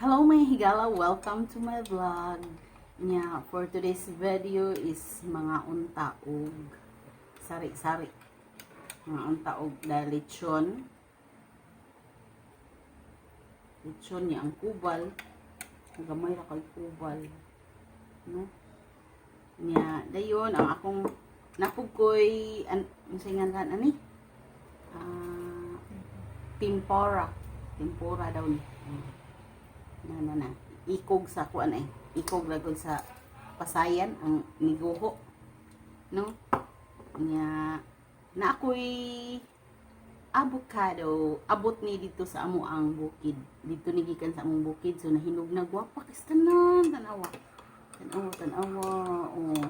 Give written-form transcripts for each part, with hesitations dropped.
Hello, mga higala, welcome to my vlog. Nya, for today's video is mga unta og sari-sari. Mga unta og lechon. Lechon niya ang kubal. Gamay ra kay kubal. No? Nya, dayon ang akong napugkoy an unsay ngalan ani? Ah, tempura. Tempura daw ni. Na na na. Ikog sa kuan eh. Ikog lagod sa pasayan ang niguho. No? Nya na ako'y avocado abot ni dito sa amo ang bukid. Dito ni gikan sa among bukid, so nahinog na, gwapa kis tanan. Tanawa. Tanawa, tanawa. Oh.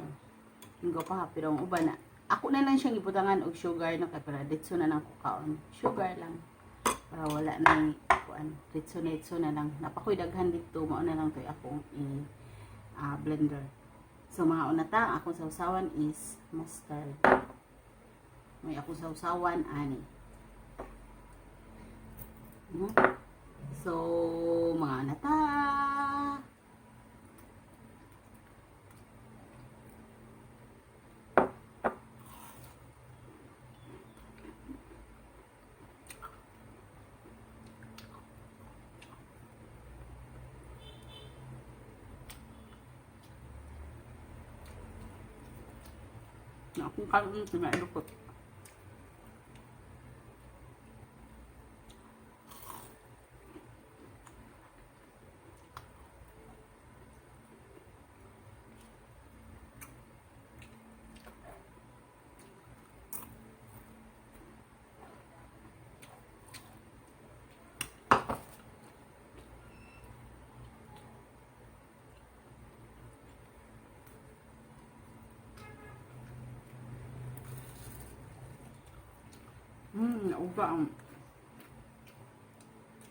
Ang gwapa ha, pero ang uban na ako na lang siyang ibutangan og sugar, no, kay para ditso na lang ko kaon. Sugar lang. Para wala na kuan. Ditso ditso na lang. Napakoy daghan dito, mao na lang toy akong i blender. So mga una ta, akong sausawan is mustard. May akong sausawan ani. No? So, mga una ta. Na akong karon pinailukot. Nauga ang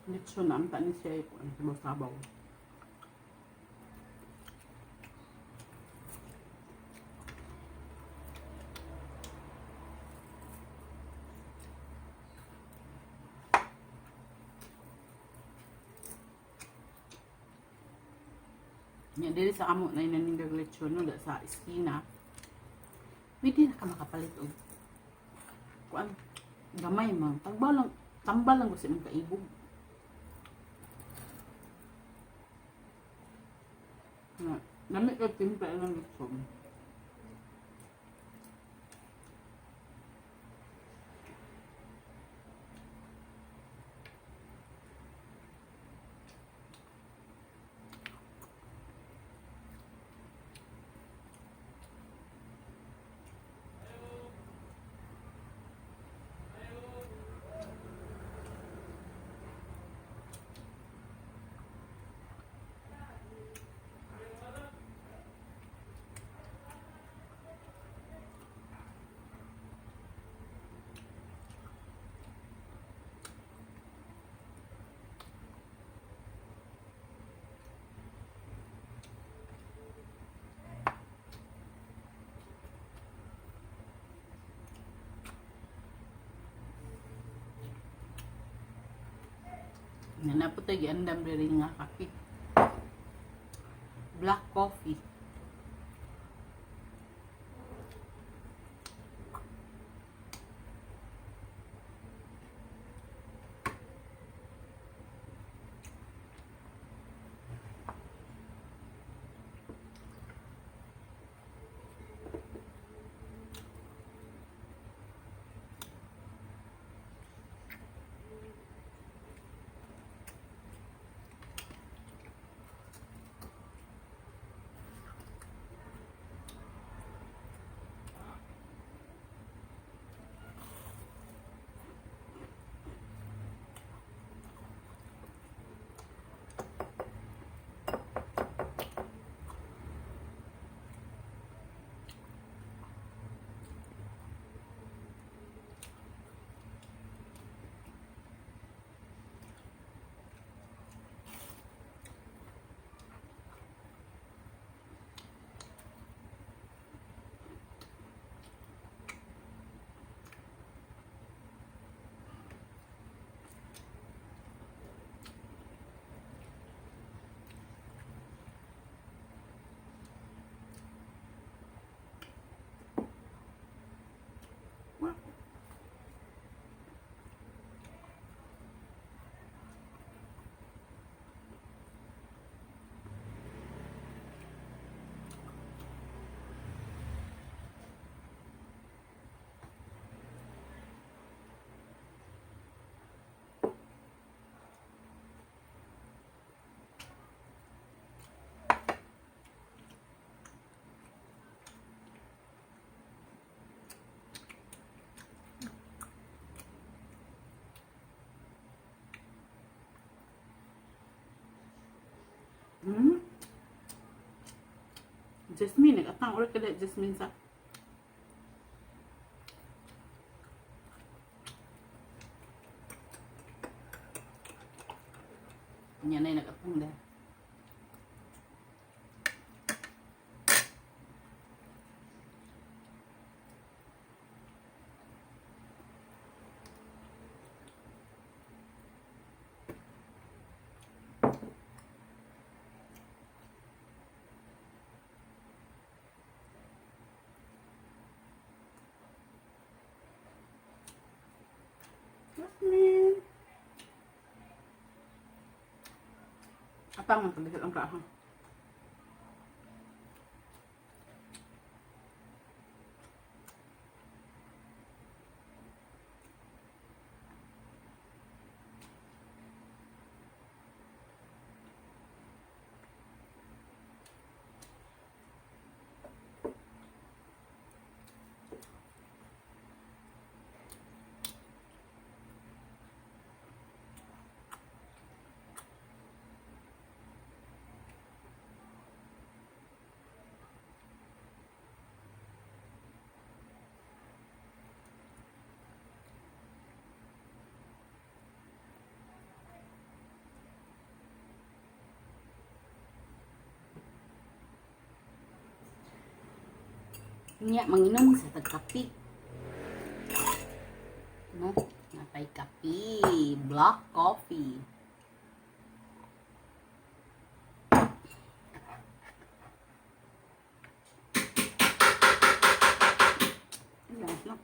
lechon na ang ni siya ang sabaw-sabaw. Nya diri sa amo na inanindag lechon, no, da sa esquina. Pwede na ka makapalit og kuan, gamay man. Tagbaw lang, tambal lang ko sa imong kaibog. Na, lami kay timpla ng lechon. Nga na po tayo giandam diri nga kape. Black coffee. Jasmine, nag-atang ulit ka Jasmine sa Nya na nag-atang dahil. Jasmine. Atang man kadihit ang kaha. Nya manginom sa tagkape. No, natay kape, black coffee. Nice, no?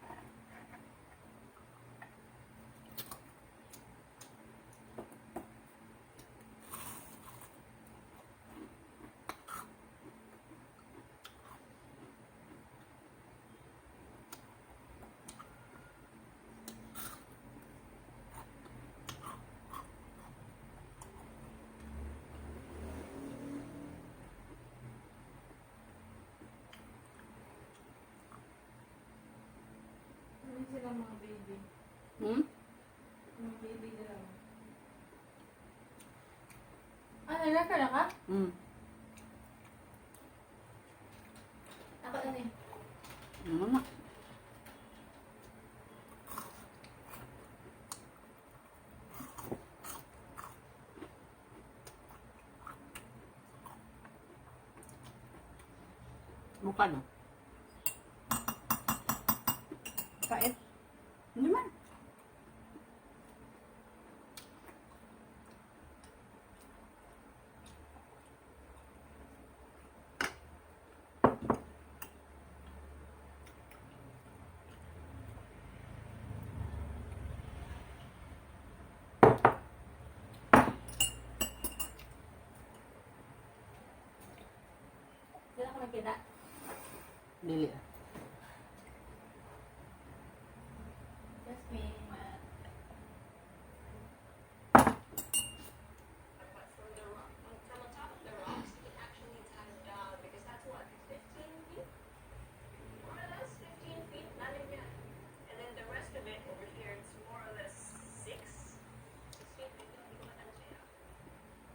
Ano sila mga baby? Hmm? Mga baby dalawa. Ah, nalaka na ka? Hmm. Ako ano eh. Ano na? Bukado. Pait. Hindi man. Diyan ako nagkita. Dili ah. Jasmine. But from on top of the rocks, you can actually dive down because that's what, 15 feet? More or less 15 feet, lalim yan. And then the rest of it over here, it's more or less 6. 6 feet, medyo hindi ko matansya.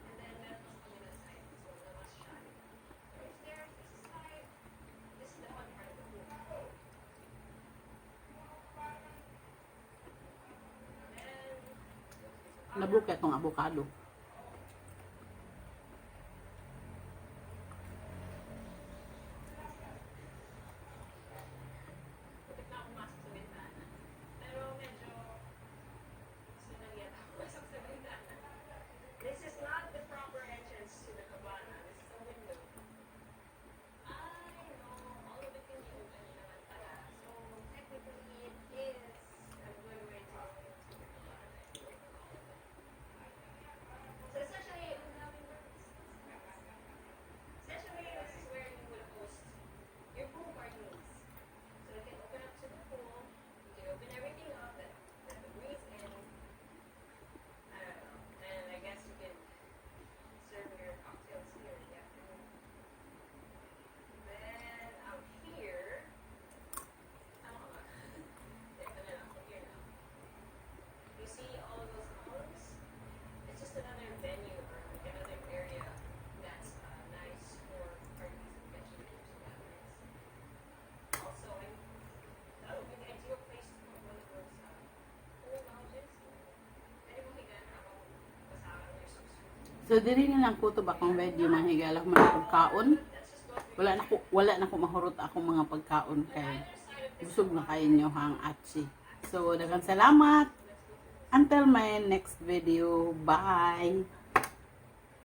And then meron pa sa kabila side, so labas siya. There's there, there's a slide. This is the fun part of the pool. And then, Nabukay itong avocado. Putik na ako pumasok sa bintana. Pero medyo gusto na yata pumasok sa bintana. This is not the proper entrance to the cabana. This is a window. I know, all of it can be open naman pala. So technically, it is a good way to go into the cabana if you open all of it. So diri na lang kutob akong video, mga higala, man akong kaon. Wala na ko mahurot akong mga pagkaon kay busog na kayo nyo hang atsi. So daghang salamat. Until my next video. Bye.